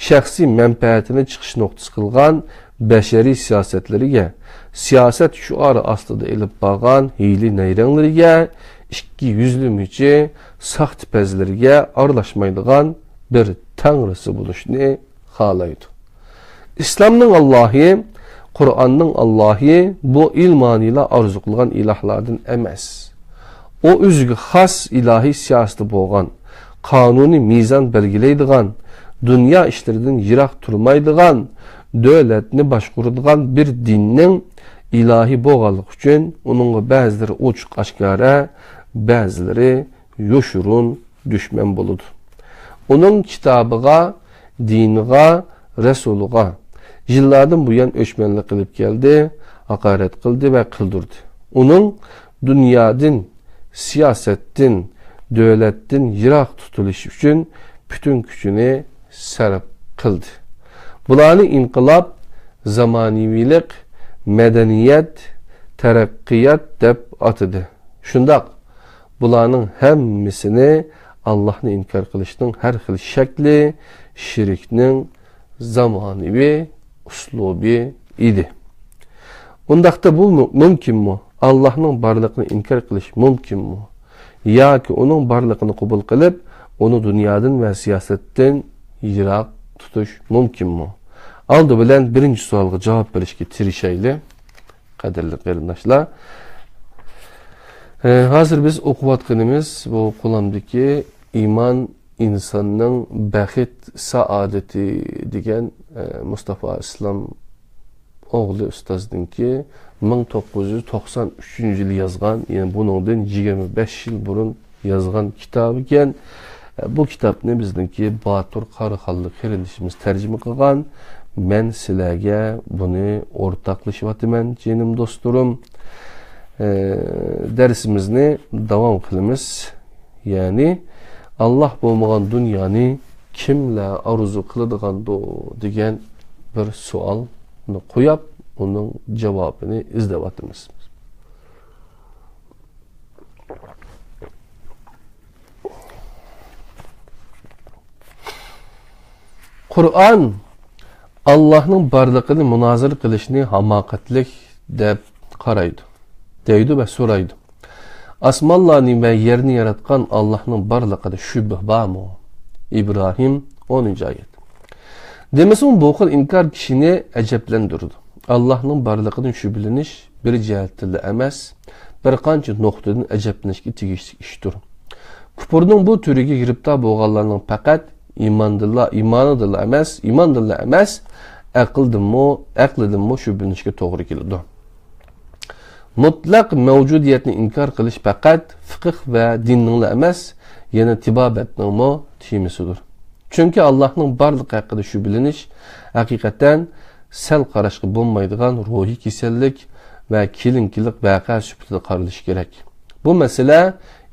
شەخسىي مەنپەئەتىنى چىقىش نۇقتىسى قىلغان بەشەرىي سىياسەتلىرىگە، سىياسەت شوئارى ئاستىدا ئېلىپ بارغان ھىيلە-نەيرەڭلىرىگە، ئىككى يۈزلىمىچى ساختىپەزلىرىگە ئارىلاشمايدىغان بىر تەڭرىسى بولۇشنى خالايدۇ. ئىسلامنىڭ ئاللاھى، قۇرئاننىڭ ئاللاھى بۇ ئىلمانىيلار ئارزۇ قىلغان ئىلاھلاردىن ئەمەس. ئۇ ئۆزىگە خاس ئىلاھىي سىياسىتى بولغان، قانۇنىي مىزان بەلگىلەيدىغان، دۇنيا ئىشلىرىدىن يىراق تۇرمايدىغان، دۆلەتنى باشقۇرىدىغان بىر دىننىڭ ئىلاھى بولغانلىقى ئۈچۈن ئۇنىڭغا بەزىلىرى ئوچۇق ئاشكارا، بەزىلىرى يوشۇرۇن دۈشمەن بولىدۇ. ئۇنىڭ كىتابىغا، دىنىغا، رەسۇلىغا يىللاردىن بۇيان ئۆچمەنلىك قىلىپ كەلدى، ھاقارەت قىلدى ۋە قىلدۇردى. ئۇنىڭ دۇنيادىن، سىياسەتتىن، دۆلەتتىن يىراق تۇتۇلۇش ئۈچۈن پۈتۈن كۈچىنى سەرپ قىلدى. بۇلارنى ئىنقىلاب، زامانىۋىلىق، مەدەنىيەت، تەرەققىيات دەپ ئاتىدى. شۇنداق، بۇلارنىڭ ھەممىسىنى ئاللاھنى ئىنكار قىلىشنىڭ ھەر خىل شەكلى، شىركنىڭ زامانىۋى ئۇسلۇبى ئىدى. ئۇنداقتا بۇ مۇ-، مۇمكىنمۇ؟ ئاللاھنىڭ بارلىقىنى ئىنكار قىلىش مۇمكىنمۇ؟ ياكى ئۇنىڭ بارلىقىنى قوبۇل قىلىپ، ئۇنى دۇنيادىن ۋە سىياسەتتىن يىراق تۇتۇش مۇمكىنمۇ؟ ئالدى بىلەن بىرىنچى سوئالغا جاۋاب بېرىشكە تىرىشايلى. قەدىرلىك قېرىنداشلار، ئە، ھازىر بىز ئوقۇۋاتقىنىمىز بۇ قولۇمدىكى ئىمان ئىنساننىڭ بەخت سائادىتى دېگەن، ئە، مۇستافا ئىسلام ئوغلى ئۇستازنىڭكى مىڭ توققۇز يۈز توقسان ئۈچىنچى يىلى يازغان، يەنى بۇنىڭدىن يىگىرمە بەش يىل بۇرۇن يازغان كىتابىكەن. بۇ كىتابنى بىزنىڭكى باتۇر قاراخانلىق قېرىندىشىمىز تەرجىمە قىلغان. مەن سىلەرگە بۇنى ئورتاقلىشىۋاتىمەن، جېنىم دوستلىرىم. ئە، دەرسىمىزنى داۋام قىلىمىز. يەنى، ئاللاھ بولمىغان دۇنيانى كىملەر ئارزۇ قىلىدىغاندۇ دېگەن بىر سوئالنى قويۇپ، ئۇنىڭ جاۋابىنى ئىزدەۋاتىمىز. قۇرئان ئاللاھنىڭ بارلىقىنى مۇنازىرە قىلىشنى ھاماقەتلىك دەپ قارايدۇ، دەيدۇ ۋە سورايدۇ. ئاسمانلارنى ۋە يەرنى ياراتقان ئاللاھنىڭ بارلىقىدا شۈبھە بارمۇ؟ ئىبراھىم، ئونىنچى ئايەت. دېمىسىمۇ، بۇ خىل ئىنكار كىشىنى ئەجەبلەندۈرىدۇ. ئاللاھنىڭ بارلىقىدىن شۈبھىلىنىش بىر جەھەتتىنلا ئەمەس، بىر قانچە نۇقتىدىن ئەجەبلىنىشكە تېگىشلىك ئىشتۇر. كۇپۇرنىڭ بۇ تۈرىگە گىرىپتار بولغانلارنىڭ پەقەت ئىماندىنلا، ئىمانىدىنلا ئەمەس، ئىماندىنلا ئەمەس، ئەقلىدىنمۇ، ئەقلىدىنمۇ شۈبھىلىنىشكە توغرا كېلىدۇ. مۇتلەق مەۋجۇدىيەتنى ئىنكار قىلىش پەقەت فىقىھ ۋە دىننىڭلا ئەمەس، يەنە تېبابەتنىڭمۇ تېمىسىدۇر. چۈنكى ئاللاھنىڭ بارلىقى ھەققىدە شۈبھىلىنىش ھەقىقەتەن سەل قاراشقا بولمايدىغان روھىي كېسەللىك ۋە كېلىنكىلىق ۋەقە سۈپىتىدە قارىلىشى كېرەك. بۇ مەسىلە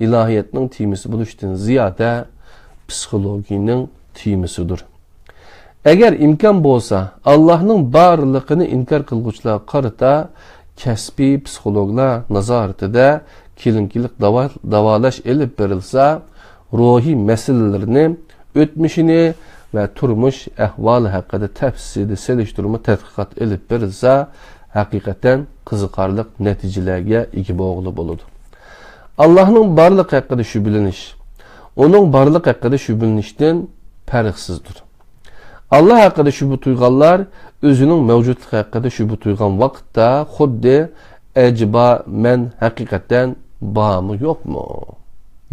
ئىلاھىيەتنىڭ تېمىسى بولۇشتىن زىيادە پسىخولوگىيەنىڭ تېمىسىدۇر. ئەگەر ئىمكان بولسا، ئاللاھنىڭ بارلىقىنى ئىنكار قىلغۇچىلارغا قارىتا كەسپىي پسىخولوگلار نازارىتىدە كېلىنكىلىق داۋا-، داۋالاش ئېلىپ بېرىلسا، روھىي مەسىلىلىرىنى، ئۆتمۈشىنى ۋە تۇرمۇش ئەھۋالى ھەققىدە تەپسىلىي سېلىشتۇرما تەتقىقات ئېلىپ بېرىلسا، ھەقىقەتەن قىزىقارلىق نەتىجىلەرگە ئىگە بولغىلى بولىدۇ. ئاللاھنىڭ بارلىقى ھەققىدە شۈبھىلىنىش ئۇنىڭ بارلىقى ھەققىدە شۈبھىلىنىشتىن پەرقسىزدۇر. ئاللا ھەققىدە شۈبھە تۇيغانلار ئۆزىنىڭ مەۋجۇتلۇقى ھەققىدە شۈبھە تۇيغان ۋاقىتتا خۇددى «ئەجەبا، مەن ھەقىقەتەن بارمۇ، يوقمۇ؟»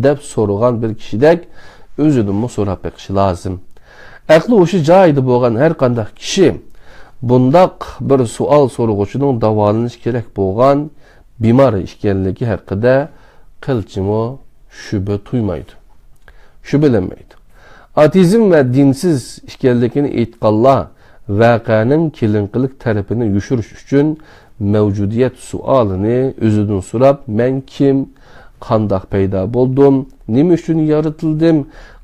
دەپ سورىغان بىر كىشىدەك ئۆزىدىنمۇ سوراپ بېقىشى لازىم. ئەقلى ھوشى جايىدا بولغان ھەر قانداق كىشى بۇنداق بىر سوئال سورىغۇچىنىڭ داۋالىنىشى كېرەك بولغان بىمار ئىكەنلىكى ھەققىدە قىلچىمۇ شۈبھە تۇيمايدۇ، شۈبھىلەنمەيدۇ. ئاتېئىزم ۋە دىنسىز ئىكەنلىكىنى ئېيتقانلار ۋەقەنىڭ كېلىنكىلىك تەرىپىنى يوشۇرۇش ئۈچۈن مەۋجۇدىيەت سوئالىنى ئۆزىدىن سوراپ، «مەن كىم؟ قانداق پەيدا بولدۇم؟ نېمە ئۈچۈن يارىتىلدىم؟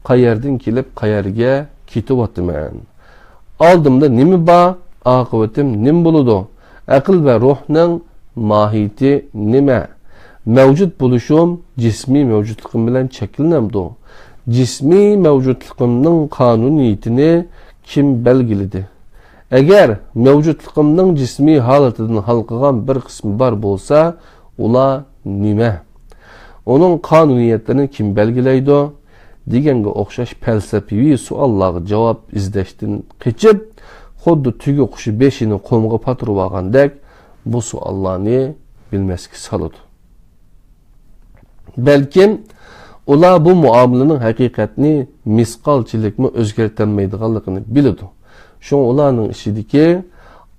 قەيەردىن كېلىپ، قەيەرگە كېتىۋاتىمەن؟ ئالدىمدا نېمە بار؟ ئاقىۋىتىم نېمە بولىدۇ؟ ئەقىل ۋە روھنىڭ ماھىيىتى نېمە؟ مەۋجۇت بولۇشۇم جىسمىي مەۋجۇتلۇقۇم بىلەن چەكلىنەمدۇ؟ جىسمىي مەۋجۇتلۇقۇمنىڭ قانۇنىيىتىنى كىم بەلگىلىدى؟ ئەگەر مەۋجۇتلۇقۇمنىڭ جىسمىي ھالىتىدىن ھالقىغان بىر قىسمى بار بولسا، ئۇلار نېمە؟ ئۇنىڭ قانۇنىيەتلىرىنى كىم بەلگىلەيدۇ؟» دېگەنگە ئوخشاش پەلسەپىۋى سوئاللارغا جاۋاب ئىزدەشتىن قېچىپ، خۇددى تۆگە قۇشى بېشىنى قۇمغا پاتۇرۇۋالغاندەك بۇ سوئاللارنى بىلمەسكە سالىدۇ. بەلكىم ئۇلار بۇ مۇئامىلىنىڭ ھەقىقەتنى مىسقالچىلىكمۇ ئۆزگەرتەلمەيدىغانلىقىنى بىلىدۇ. شۇڭا ئۇلارنىڭ ئىچىدىكى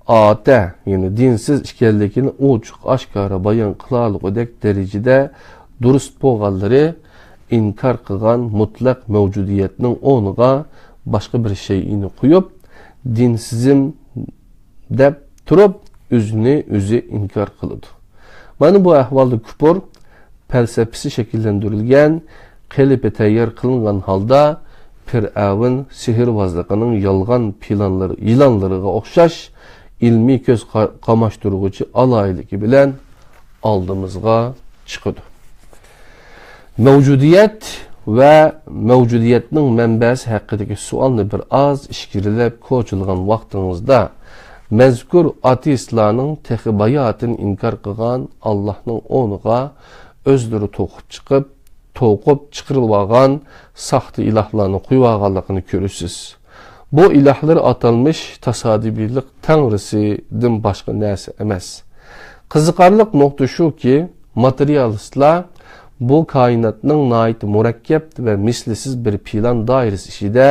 ئاتە، يەنى دىنسىز ئىكەنلىكىنى ئوچۇق ئاشكارا بايان قىلالىغۇدەك دەرىجىدە دۇرۇست بولغانلىرى ئىنكار قىلغان مۇتلەق مەۋجۇدىيەتنىڭ ئورنىغا باشقا بىر شەيئىنى قويۇپ، دىنسىزم دەپ تۇرۇپ، ئۆزىنى ئۆزى ئىنكار قىلىدۇ. مانا بۇ ئەھۋالدا كۇپۇر پەلسەپىسى شەكىللەندۈرۈلگەن، قېلىپى تەييار قىلىنغان ھالدا پىرئەۋن سېھىرۋازلىقىنىڭ يالغان پىلانلىرى، يىلانلىرىغا ئوخشاش ئىلمىي كۆز قا-، قاماشتۇرغۇچى ئالاھىدىلىكى بىلەن ئالدىمىزغا چىقىدۇ. مەۋجۇدىيەت ۋە مەۋجۇدىيەتنىڭ مەنبەسى ھەققىدىكى سوئالنى بىر ئاز ئىچكىرىلەپ كوچىلىغان ۋاقتىڭىزدا، مەزكۇر ئاتېئىستلارنىڭ تېخى باياتىن ئىنكار قىلغان ئاللاھنىڭ ئورنىغا ئۆزلىرى توقۇپ چىقىپ، توقۇپ چىقىرىلىۋالغان ساختا ئىلاھلارنى قويۇۋالغانلىقىنى كۆرىسىز. بۇ ئىلاھلار ئاتالمىش تاسادىپىيلىق تەڭرىسىدىن باشقا نەرسە ئەمەس. قىزىقارلىق نۇقتا شۇكى، ماتېرىيالىستلار بۇ كائىناتنىڭ ناھايىتى مۇرەككەپ ۋە مىسلىسىز بىر پىلان دائىرىسى ئىچىدە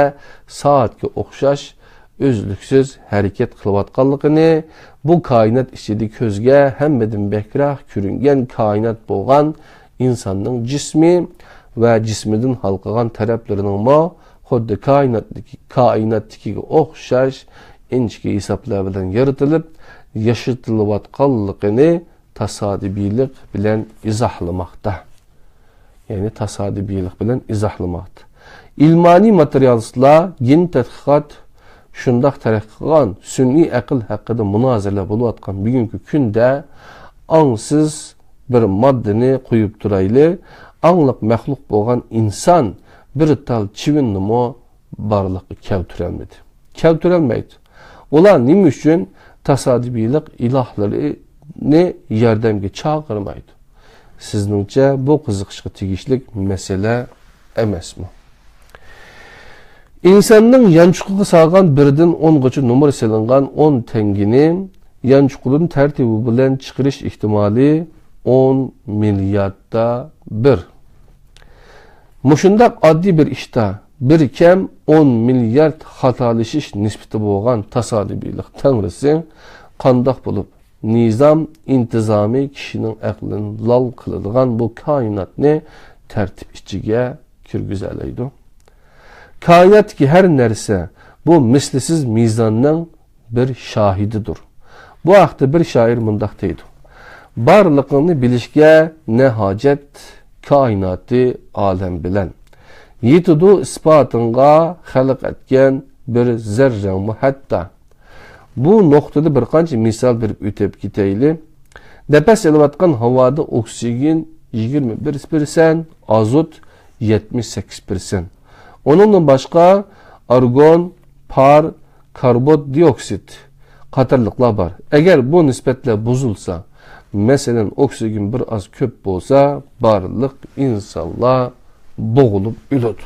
سائەتكە ئوخشاش ئۈزلۈكسىز ھەرىكەت قىلىۋاتقانلىقىنى، بۇ كائىنات ئىچىدە كۆزگە ھەممىدىن بەكرەك كۆرۈنگەن كائىنات بولغان ئىنساننىڭ جىسمى ۋە جىسمىدىن ھالقىغان تەرەپلىرىنىڭمۇ خۇددى كائىناتتىكى، كائىناتتىكىگە ئوخشاش ئىنچىكە ھېسابلار بىلەن يارىتىلىپ، ياشىتىلىۋاتقانلىقىنى تاسادىپىيلىق بىلەن ئىزاھلىماقتا. يەنى تاسادىپىيلىق بىلەن ئىزاھلىماقتا. ئىلمانىي ماتېرىيالىستلار، گېن تەتقىقات شۇنداق تەرەققىي قىلغان، سۈنئىي ئەقىل ھەققىدە مۇنازىرىلەر بولۇۋاتقان بۈگۈنكى كۈندە ئاڭسىز بىر ماددىنى قويۇپ تۇرايلى، ئاڭلىق مەخلۇق بولغان ئىنسان بىر تال چىۋىننىمۇ بارلىققا كەلتۈرەلمىدى. كەلتۈرەلمەيدۇ. ئۇلار نېمە ئۈچۈن تاسادىپىيلىق ئىلاھلىرىنى ياردەمگە چاقىرمايدۇ؟ سىزنىڭچە بۇ قىزىقىشقا تېگىشلىك مەسىلە ئەمەسمۇ؟ ئىنساننىڭ يانچۇقىغا سالغان بىردىن ئونغىچە نومۇر سېلىنغان ئون تەڭگىنى يانچۇقىدىن تەرتىپى بىلەن چىقىرىش ئېھتىمالى ئون مىلياردتا بىر. مۇشۇنداق ئاددىي بىر ئىشتا بىر كەم ئون مىليارد خاتالىشىش نىسبىتى بولغان تاسادىپىيلىق تەڭرىسى قانداق بولۇپ، نىزام ئىنتىزامى كىشىنىڭ ئەقلىنى لال قىلىدىغان بۇ كائىناتنى تەرتىپ ئىچىگە كىرگۈزەلەيدۇ؟ كائىناتتىكى ھەر نەرسە بۇ مىسلىسىز مىزاننىڭ بىر شاھىدىدۇر. بۇ ھەقتە بىر شائىر مۇنداق دەيدۇ: «بارلىقىڭنى بىلىشكە نە ھاجەت، كائىناتى ئالەم بىلەن. يېتىدۇ ئىسپاتىڭغا خەلق ئەتكەن بىر زەررەڭمۇ ھەتتا.» بۇ نۇقتىدا بىر قانچە مىسال بېرىپ ئۆتۈپ كېتەيلى. نەپەس ئېلىۋاتقان ھاۋادا ئوكسىگېن يىگىرمە بىر پىرسەنت، ئازوت يەتمىش سەككىز پىرسەنت. ئۇنىڭدىن باشقا ئارگون، پار، كاربون دىئوكسىد قاتارلىقلار بار. ئەگەر بۇ نىسبەتلەر بۇزۇلسا، مەسىلەن، ئوكسىگېن بىر ئاز كۆپ بولسا، بارلىق ئىنسانلار بوغۇلۇپ ئۆلىدۇ.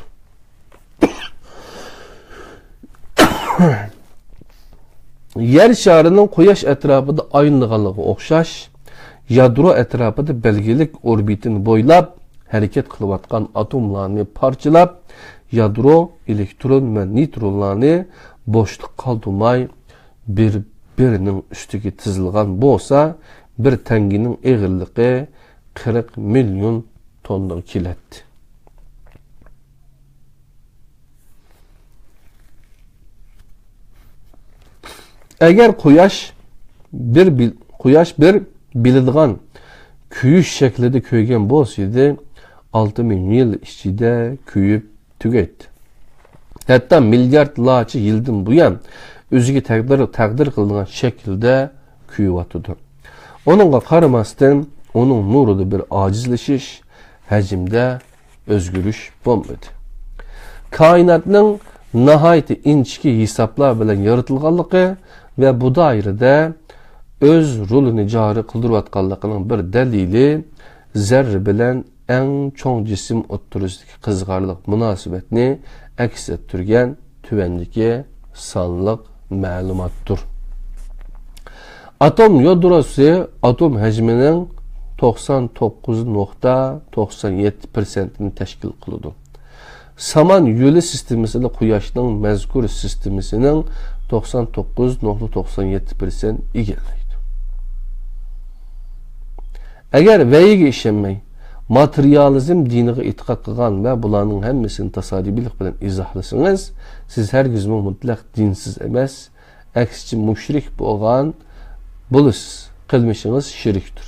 يەر شارىنىڭ قۇياش ئەتراپىدا ئايلىنىدىغانلىقىغا ئوخشاش، يادرو ئەتراپىدا بەلگىلىك ئوربىتىنى بويلاپ ھەرىكەت قىلىۋاتقان ئاتوملارنى پارچىلاپ، يادرو، ئېلېكترون ۋە نېيترونلارنى بوشلۇق قالدۇرماي بىر-بىرىنىڭ ئۈستىگە تىزىلغان بولسا، بىر تەڭگىنىڭ ئېغىرلىقى قىرىق مىليون توننىغا كېلەتتى. ئەگەر قۇياش بىر بىل-، قۇياش بىر بىلىدىغان كۆيۈش شەكلىدە كۆيگەن بولسىدى، ئالتە مىليون يىل ئىچىدە كۆيۈپ تۈگەيتتى. ھەتتا مىلياردلارچە يىلدىن بۇيان ئۆزىگە تەقدىر، تەقدىر قىلىنغان شەكىلدە كۆيۈۋاتىدۇ. ئۇنىڭغا قارىماستىن، ئۇنىڭ نۇرىدا بىر ئاجىزلىشىش، ھەجىمدە ئۆزگىرىش بولمىدى. كائىناتنىڭ ناھايىتى ئىنچىكە ھېسابلار بىلەن يارىتىلغانلىقى ۋە بۇ دائىرىدە ئۆز رولىنى جارى قىلدۇرۇۋاتقانلىقىنىڭ بىر دەلىلى زەررە بىلەن ئەڭ چوڭ جىسىم ئوتتۇرىسىدىكى قىزىقارلىق مۇناسىۋەتنى ئەكس ئەتتۈرگەن تۆۋەندىكى سانلىق مەلۇماتتۇر. ئاتوم يادروسى ئاتوم ھەجمىنىڭ توقسان توققۇز نۇقتا توقسان يەتتە پىرسەنتىنى تەشكىل قىلىدۇ. سامان يولى سىستېمىسىدا قۇياشنىڭ مەزكۇر سىستېمىسىنىڭ توقسان توققۇز نۇقتا توقسان يەتتە پىرسەنت ئىگىلەيدۇ. ئەگەر ۋەھىيگە ئىشەنمەي، ماتېرىيالىزم دىنىغا ئېتىقاد قىلغان ۋە بۇلارنىڭ ھەممىسىنى تاسادىپىيلىق بىلەن ئىزاھلىسىڭىز، سىز ھەرگىزمۇ مۇتلەق دىنسىز ئەمەس، ئەكسىچە مۇشرىك بولغان بولىسىز، قىلمىشىڭىز شېرىكتۇر.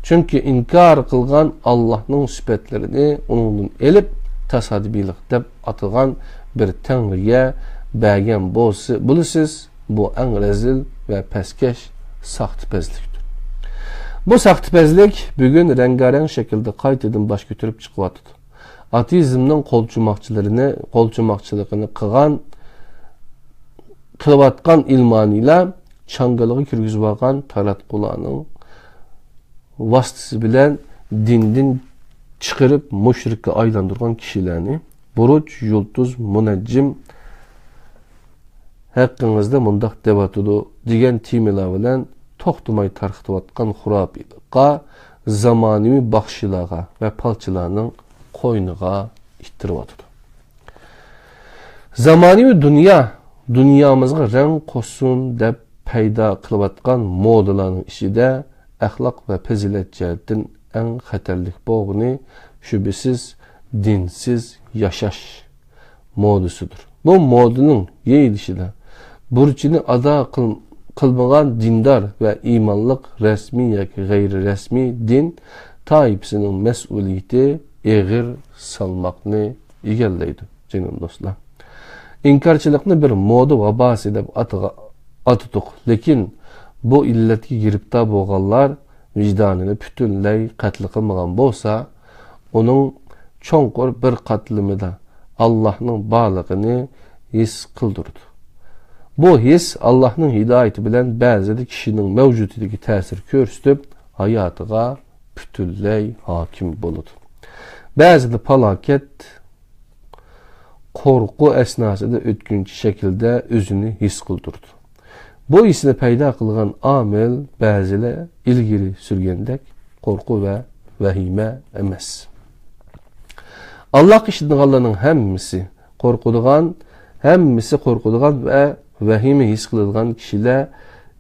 چۈنكى ئىنكار قىلغان ئاللاھنىڭ سۈپەتلىرىنى ئۇنىڭدىن ئېلىپ، تاسادىپىيلىق دەپ ئاتىغان بىر تەڭرىگە بەرگەن بولسا، بولىسىز، بۇ ئەڭ رەزىل ۋە پەسكەش ساختىپەزلىكتۇر. بۇ ساختىپەزلىك بۈگۈن رەڭگارەڭ شەكىلدە قايتىدىن باش كۆتۈرۈپ چىقىۋاتىدۇ. ئاتېئىزمنىڭ قولچۇماقچىلىرىنى، قولچۇماقچىلىقىنى قىلغان، قىلىۋاتقان ئىلمانىيلار چاڭگىلىغا كىرگۈزۈۋالغان تاراتقۇلارنىڭ ۋاسىتىسى بىلەن دىندىن چىقىرىپ، مۇشرىككە ئايلاندۇرغان كىشىلەرنى، بۇرۇچ، يۇلتۇز، مۇنەججىم، ھەققىڭىزدە مۇنداق دەۋاتىدۇ دېگەن تېمىلار بىلەن توختىماي تارقىتىۋاتقان خۇراپىيلىققا، زامانىۋى باخشىلارغا ۋە پالچىلارنىڭ قوينىغا ئىتتىرىۋاتىدۇ. زامانىۋى دۇنيا دۇنيامىزغا رەڭ قوشسۇن دەپ پەيدا قىلىۋاتقان مودىلارنىڭ ئىچىدە ئەخلاق ۋە پەزىلەت جەھەتتىن ئەڭ خەتەرلىك بولغىنى شۈبھىسىز دىنسىز ياشاش مودىسىدۇر. بۇ مودىنىڭ يېيىلىشىدا بۇرچىنى ئادا قىل-، قىلمىغان دىندار ۋە ئىمانلىق رەسمىي ياكى غەيرىي رەسمىي دىن تائىپىسىنىڭ مەسئۇلىيىتى ئېغىر سالماقنى ئىگىلەيدۇ. جېنىم دوستلار. ئىنكارچىلىقنى بىر مودا ۋاباسى دەپ ئاتىغا-، ئاتىدۇق. لېكىن بۇ ئىللەتكە گىرىپتار بولغانلار ۋىجدانىنى پۈتۈنلەي قەتل قىلمىغان بولسا، ئۇنىڭ چوڭقۇر بىر قاتلىمىدا ئاللاھنىڭ بارلىقىنى ھېس قىلدۇرىدۇ. بۇ ھېس ئاللاھنىڭ ھىدايىتى بىلەن بەزىدە كىشىنىڭ مەۋجۇدىيىتىگە تەسىر كۆرسىتىپ، ھاياتىغا پۈتۈنلەي ھاكىم بولىدۇ. بەزىدە پالاكەت قورقۇ ئەسناسىدا ئۆتكۈنچى شەكىلدە ئۆزىنى ھېس قىلدۇرىدۇ. بۇ ھېسنى پەيدا قىلغان ئامىل بەزىلەر ئىلگىرى سۈرگەندەك قورقۇ ۋە ۋەھىمە ئەمەس. ئاللاھقا ئىشىنىدىغانلارنىڭ ھەممىسى قورقىدىغان، ھەممىسى قورقىدىغان ۋە ۋەھىمە ھېس قىلىدىغان كىشىلەر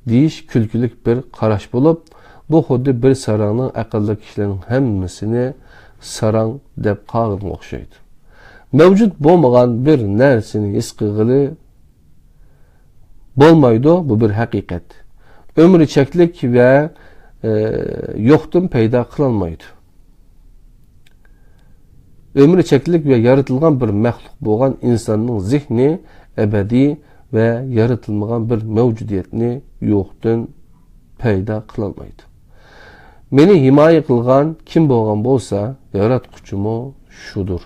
دېيىش كۈلكىلىك بىر قاراش بولۇپ، بۇ خۇددى بىر ساراڭنىڭ ئەقىللىك كىشىلەرنىڭ ھەممىسىنى ساراڭ دەپ قالغىنىغا ئوخشايدۇ. مەۋجۇت بولمىغان بىر نەرسىنى ھېس قىلغىلى بولمايدۇ، بۇ بىر ھەقىقەت. ئۆمرى چەكلىك ۋە، ئە، يوقتىن پەيدا قىلالمايدۇ. ئۆمرى چەكلىك ۋە يارىتىلغان بىر مەخلۇق بولغان ئىنساننىڭ زېھنى ئەبەدىي ۋە يارىتىلمىغان بىر مەۋجۇدىيەتنى يوقتىن پەيدا قىلالمايدۇ. مېنى ھىمايە قىلغان كىم بولغان بولسا، ياراتقۇچىمۇ شۇدۇر.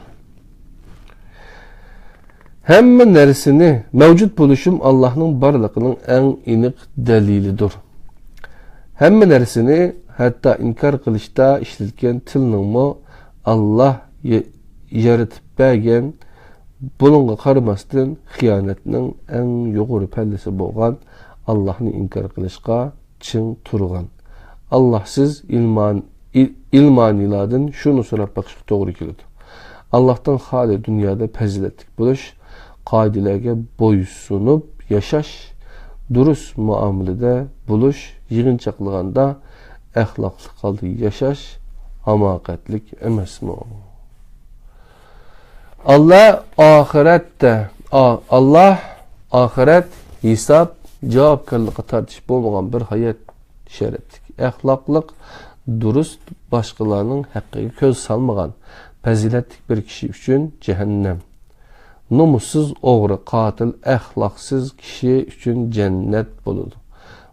ھەممە نەرسىنى مەۋجۇت بولۇشۇم ئاللاھنىڭ بارلىقىنىڭ ئەڭ ئېنىق دەلىلىدۇر. ھەممە نەرسىنى، ھەتتا ئىنكار قىلىشتا ئىشلىتىلگەن تىلنىڭمۇ ئاللاھ ي-، يارىتىپ بەرگەن، بۇنىڭغا قارىماستىن، خىيانەتنىڭ ئەڭ يۇقىرى پەللىسى بولغان ئاللاھنى ئىنكار قىلىشقا چىڭ تۇرغان ئاللاھسىز ئىلمان-، ئىل-، ئىلمانىيلاردىن شۇنى سوراپ بېقىشقا توغرا كېلىدۇ. ئاللاھتىن خالىي دۇنيادا پەزىلەتلىك بولۇش، قائىدىلەرگە بويسۇنۇپ ياشاش، دۇرۇس مۇئامىلىدە بولۇش، يىغىنچاقلىغاندا ئەخلاقلىق ھالدا ياشاش ھاماقەتلىك ئەمەسمۇ؟ ئاللا ئاخىرەتتە، ئا-، ئاللا ئاخىرەت، ھېساب، جاۋابكارلىققا تارتىش بولمىغان بىر ھايات شەرەپلىك، ئەخلاقلىق، دۇرۇس، باشقىلارنىڭ ھەققىگە كۆز سالمىغان، پەزىلەتلىك بىر كىشى ئۈچۈن جەھەننەم، نومۇسسىز، ئوغرى، قاتىل، ئەخلاقسىز كىشى ئۈچۈن جەننەت بولىدۇ.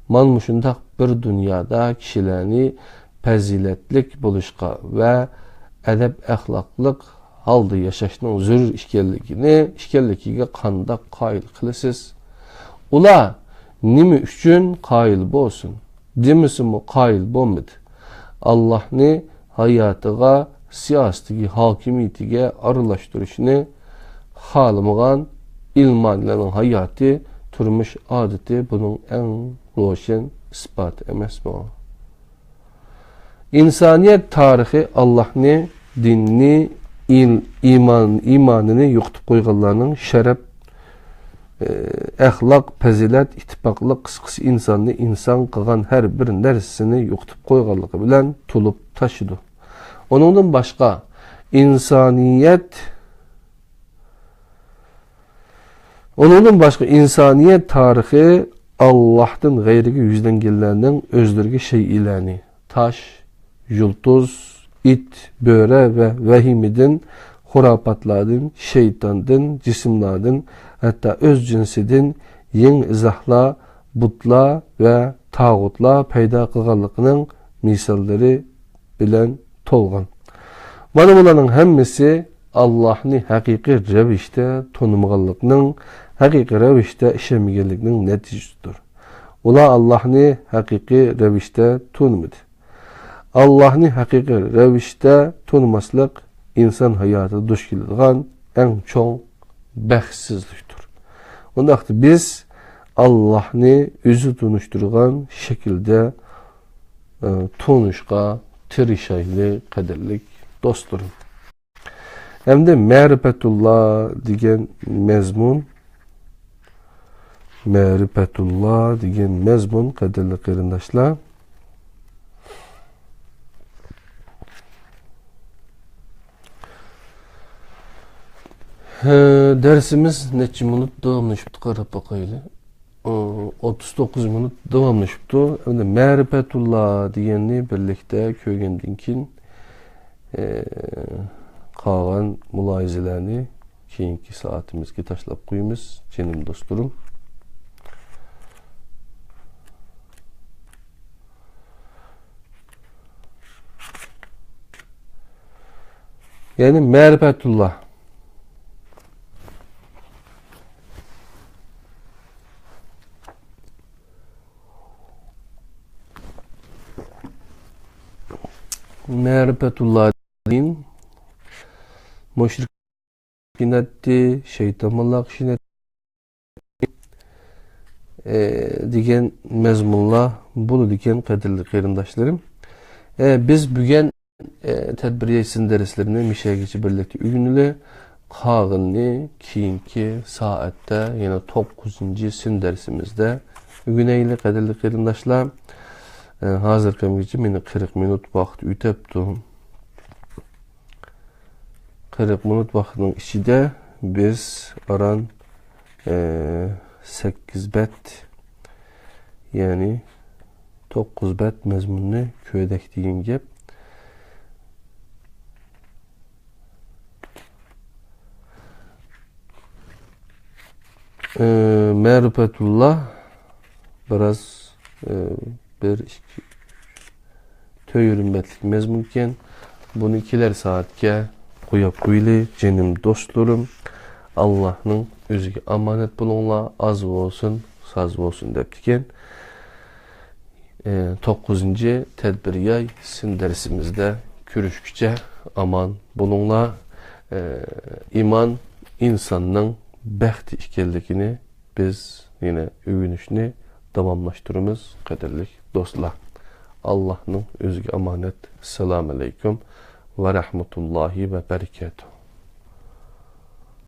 مانا مۇشۇنداق بىر دۇنيادا كىشىلەرنى پەزىلەتلىك بولۇشقا ۋە ئەدەپ-ئەخلاقلىق ھالدا ياشاشنىڭ زۆرۈر ئىكەنلىكىنى، ئىكەنلىكىگە قانداق قايىل قىلىسىز؟ ئۇلار نېمە ئۈچۈن قايىل بولسۇن؟ دېمىسىمۇ قايىل بولمىدى. ئاللاھنى ھاياتىغا، سىياسىتىگە، ھاكىمىيىتىگە ئارىلاشتۇرۇشنى خالىمىغان ئىلمانىيلارنىڭ ھاياتى، تۇرمۇش ئادىتى بۇنىڭ ئەڭ روشەن ئىسپاتى ئەمەسمۇ؟ ئىنسانىيەت تارىخى ئاللاھنى، دىننى، ئىل-، ئىمان، ئىمانىنى يوقىتىپ قويغانلارنىڭ شەرەپ، ئە، ئەخلاق، پەزىلەت، ئىتتىپاقلىق، قىسقىسى، ئىنساننى ئىنسان قىلغان ھەر بىر نەرسىسىنى يوقىتىپ قويغانلىقى بىلەن تولۇپ تاشىدۇ. ئۇنىڭدىن باشقا، ئىنسانىيەت ئۇنىڭدىن باشقا، ئىنسانىيەت تارىخى ئاللاھتىن غەيرىگە يۈزلەنگەنلەرنىڭ ئۆزلىرىگە شەيئىلەرنى، تاش، يۇلتۇز، ئىت، بۆرە ۋە ۋەھىمىدىن، خۇراپاتلاردىن، شەيتاندىن، جىسىملاردىن، ھەتتا ئۆز جىنسىدىن يېڭى ئىزاھلار، بۇتلار ۋە تاغۇتلار پەيدا قىلغانلىقىنىڭ مىساللىرى بىلەن تولغان. مانا بۇلارنىڭ ھەممىسى ئاللاھنى ھەقىقىي رەۋىشتە تونۇمىغانلىقنىڭ، ھەقىقىي رەۋىشتە ئىشەنمىگەنلىكنىڭ نەتىجىسىدۇر. ئۇلار ئاللاھنى ھەقىقىي رەۋىشتە تونۇمىدى. ئاللاھنى ھەقىقىي رەۋىشتە تونۇماسلىق ئىنسان ھاياتىدا دۇچ كېلىدىغان ئەڭ چوڭ بەختسىزلىكتۇر. ئۇنداقتا بىز ئاللاھنى ئۆزى تونۇشتۇرغان شەكىلدە، ئە، تونۇشقا تىرىشايلى، قەدىرلىك دوستلىرىم. ئەمدى مەرىپەتۇللا دېگەن مەزمۇن، مەرىپەتۇللا دېگەن مەزمۇن، قەدىرلىك قېرىنداشلار. ھە، دەرسىمىز نەچچە مىنۇت داۋاملىشىپتۇ، قاراپ باقايلى. ئوتتۇز توققۇز مىنۇت داۋاملىشىپتۇ. ئەمدى مەرىپەتۇللا دېگەننى بىرلىكتە كۆرگەندىن كېيىن، ئە، قالغان مۇلاھىزىلەرنى كېيىنكى سائىتىمىزگە تاشلاپ قويىمىز، جېنىم دوستلىرىم. يەنى مەرىپەتۇللا. مەرىپەتۇللا دىن مۇشرىك ئىشىنەتتى، شەيتان موللاغا ئىشىنەتتى، ئە، دېگەن مەزمۇنلار بولىدىكەن، قەدىرلىك قېرىنداشلىرىم. ئە، بىز بۈگۈن، ئە، تەدبىر يەي سىن دەرسلىرىنى مىشەگىچە بىرلىكتە ئۆگىنىلى. قالغىنىنى كېيىنكى سائەتتە، يەنى توققۇزىنچى سىن دەرسىمىزدە ئۆگىنەيلى، قەدىرلىك قېرىنداشلار. ئە، ھازىرقى كۈنگىچە مېنىڭ قىرىق مىنۇت ۋاقىت ئۆتەپتۇ. قىرىق مىنۇت ۋاقىتنىڭ ئىچىدە بىز ئاران، ئە، سەككىز بەت، يەنى توققۇز بەت مەزمۇننى كۆردۇق دېگەن گەپ. ئە، مەرىپەتۇللا بىراز، ئە، بىر، ئىككى، تۆت يېرىم بەتلىك مەزمۇنكەن. بۇنى كېلەر سائەتكە قويۇپ قويىلى، جېنىم دوستلىرىم. ئاللاھنىڭ ئۆزىگە ئامانەت بولۇڭلار، ئاز بولسۇن، ساز بولسۇن دەپتىكەن. ئە، توققۇزىنچى تەدبىر ياي سىن دەرسىمىزدە كۆرۈشكىچە ئامان بولۇڭلار. ئە، ئىمان ئىنساننىڭ بەختى ئىكەنلىكىنى بىز يەنە ئۆگىنىشنى داۋاملاشتۇرىمىز، قەدىرلىك دوستلار. ئاللاھنىڭ ئۆزىگە ئامانەت. ئەسسالامۇ ئەلەيكۇم ۋە رەھمەتۇللاھى ۋە بەرىكاتۇھ.